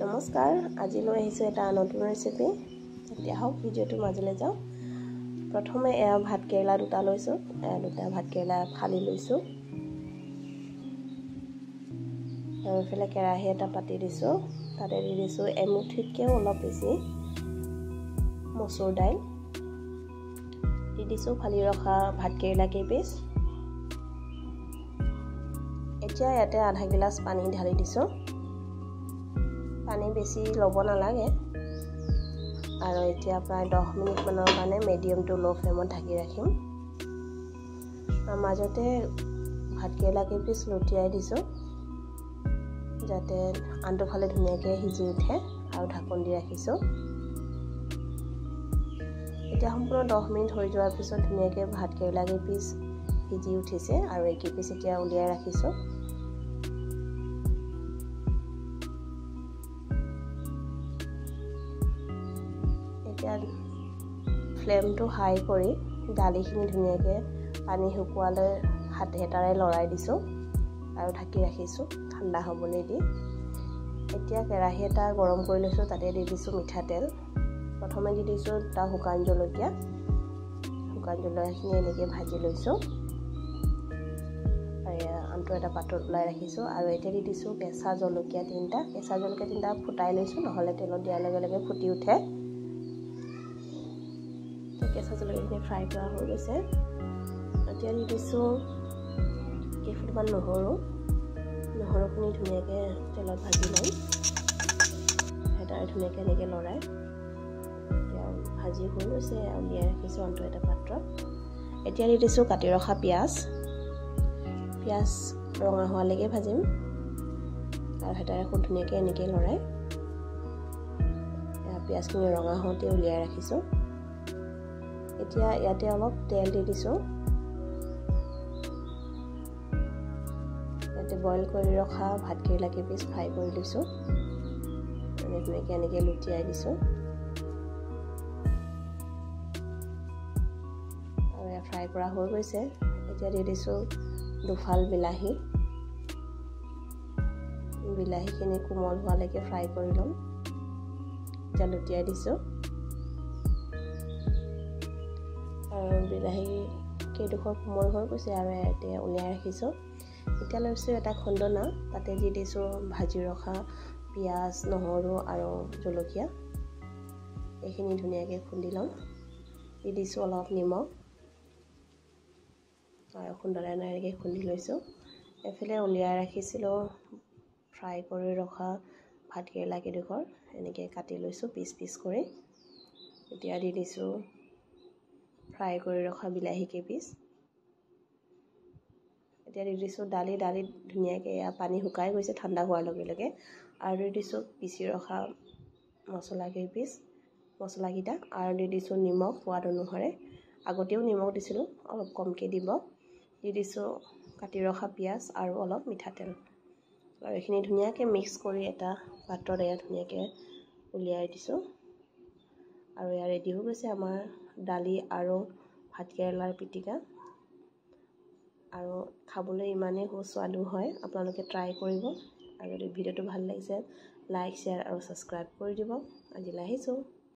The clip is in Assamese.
নমস্কাৰ, আজি লৈ আহিছোঁ এটা নতুন ৰেচিপি। এতিয়া হওক ভিডিঅ'টোৰ মাজলৈ যাওঁ। প্ৰথমে এয়া ভাত কেৰেলা দুটা লৈছোঁ, দুটা ভাত কেৰেলা ফালি লৈছোঁ। আৰু এইফালে কেৰাহী এটা পাতি দিছোঁ, তাতে দি দিছোঁ এমুঠিতকৈও অলপ বেছি মচুৰ দাইল দি দিছোঁ, ফালি ৰখা ভাত কেৰেলা কেইপিচ। এতিয়া ইয়াতে আধা গিলাচ পানী ঢালি দিছোঁ। পানী বেছি ল'ব নালাগে। আৰু এতিয়া প্ৰায় 10 মিনিটমানৰ কাৰণে মিডিয়াম টু ল' ফ্লেমত ঢাকি ৰাখিম। মাজতে ভাতকেৰেলা কেইপিচ লুটিয়াই দিছোঁ, যাতে আনটো ফালে ধুনীয়াকৈ সিজি উঠে, আৰু ঢাকন দি ৰাখিছোঁ। এতিয়া সম্পূৰ্ণ 10 মিনিট হৈ যোৱাৰ পিছত ধুনীয়াকৈ ভাতকেৰেলা কেইপিচ সিজি উঠিছে, আৰু এই কেইপিচ এতিয়া উলিয়াই ৰাখিছোঁ। এতিয়া ফ্লেমটো হাই কৰি দালিখিনি ধুনীয়াকৈ পানী শুকোৱালৈ হাতেৰে লৰাই দিছোঁ আৰু ঢাকি ৰাখিছোঁ ঠাণ্ডা হ'বলৈ দি। এতিয়া কেৰাহী এটা গৰম কৰি লৈছোঁ, তাতে দি দিছোঁ মিঠাতেল। প্ৰথমে দি দিছোঁ দুটা শুকান জলকীয়া, শুকান জলকীয়াখিনি এনেকৈ ভাজি লৈছোঁ আৰু আনটো এটা পাত্ৰত ওলাই ৰাখিছোঁ। আৰু এতিয়া দি দিছোঁ কেঁচা জলকীয়া তিনিটা, কেঁচা জলকীয়া তিনিটা ফুটাই লৈছোঁ, নহ'লে তেলত দিয়াৰ লগে লগে ফুটি উঠে। কেঁচা জলকীয়াখিনি ফ্ৰাই কৰা হৈ গৈছে। এতিয়া দি দিছোঁ কেইফুটমান নহৰু, নহৰুখিনি ধুনীয়াকৈ তেলত ভাজি ল'ম। হেতাৰে ধুনীয়াকৈ এনেকৈ লৰাই এতিয়া ভাজি হৈ গৈছে, উলিয়াই ৰাখিছোঁ আনটো এটা পাত্ৰত। এতিয়া দি দিছোঁ কাটি ৰখা পিঁয়াজ, পিঁয়াজ ৰঙা হোৱালৈকে ভাজিম আৰু হেতাৰে খুব ধুনীয়াকৈ এনেকৈ লৰাই পিঁয়াজখিনি ৰঙা হওঁতে উলিয়াই ৰাখিছোঁ। এতিয়া ইয়াতে অলপ তেল দি দিছোঁ। ইয়াতে বইল কৰি ৰখা ভাতকেৰেলা কেইপিচ ফ্ৰাই কৰি লৈছোঁ, ধুনীয়াকৈ এনেকৈ লুটিয়াই দিছোঁ। আৰু এয়া ফ্ৰাই কৰা হৈ গৈছে। এতিয়া দি দিছোঁ দুফাল বিলাহী, বিলাহীখিনি কোমল হোৱালৈকে ফ্ৰাই কৰি ল'ম। এতিয়া লুটিয়াই দিছোঁ আৰু বিলাহী কেইডোখৰ কোমল হৈ গৈছে আৰু এতিয়া উলিয়াই ৰাখিছোঁ। এতিয়া লৈছোঁ এটা খুন্দনা, তাতে দি দিছোঁ ভাজি ৰখা পিঁয়াজ, নহৰু আৰু জলকীয়া, এইখিনি ধুনীয়াকৈ খুন্দি ল'ম। দি দিছোঁ অলপ নিমখ আৰু খুন্দনা এনেকৈ খুন্দি লৈছোঁ। এইফালে উলিয়াই ৰাখিছিলোঁ ফ্ৰাই কৰি ৰখা ভাতকেৰেলা কেইডোখৰ, এনেকৈ কাটি লৈছোঁ পিচ পিচ কৰি। এতিয়া দি দিছোঁ ফ্ৰাই কৰি ৰখা বিলাহী কেইপিচ। এতিয়া দি দিছোঁ দালি, দালিত ধুনীয়াকৈ এয়া পানী শুকাই গৈছে ঠাণ্ডা হোৱাৰ লগে লগে। আৰু দি দিছোঁ পিচি ৰখা মছলা কেইপিচ, মছলাকেইটা, আৰু দি দিছোঁ নিমখ সোৱাদ অনুসাৰে। আগতেও নিমখ দিছিলোঁ, অলপ কমকৈ দিব। দি দিছোঁ কাটি ৰখা পিঁয়াজ আৰু অলপ মিঠাতেল, আৰু এইখিনি ধুনীয়াকৈ মিক্স কৰি এটা পাত্ৰত এয়া ধুনীয়াকৈ উলিয়াই দিছোঁ। আৰু এয়া ৰেডি হৈ গৈছে আমাৰ দালি আৰু ভাতকেৰেলাৰ পিটিকা। আৰু খাবলৈ ইমানেই সুস্বাদু হয়, আপোনালোকে ট্ৰাই কৰিব। আৰু যদি ভিডিঅ'টো ভাল লাগিছে লাইক, শ্বেয়াৰ আৰু ছাবস্ক্ৰাইব কৰি দিব। আজিলৈ আহিছোঁ।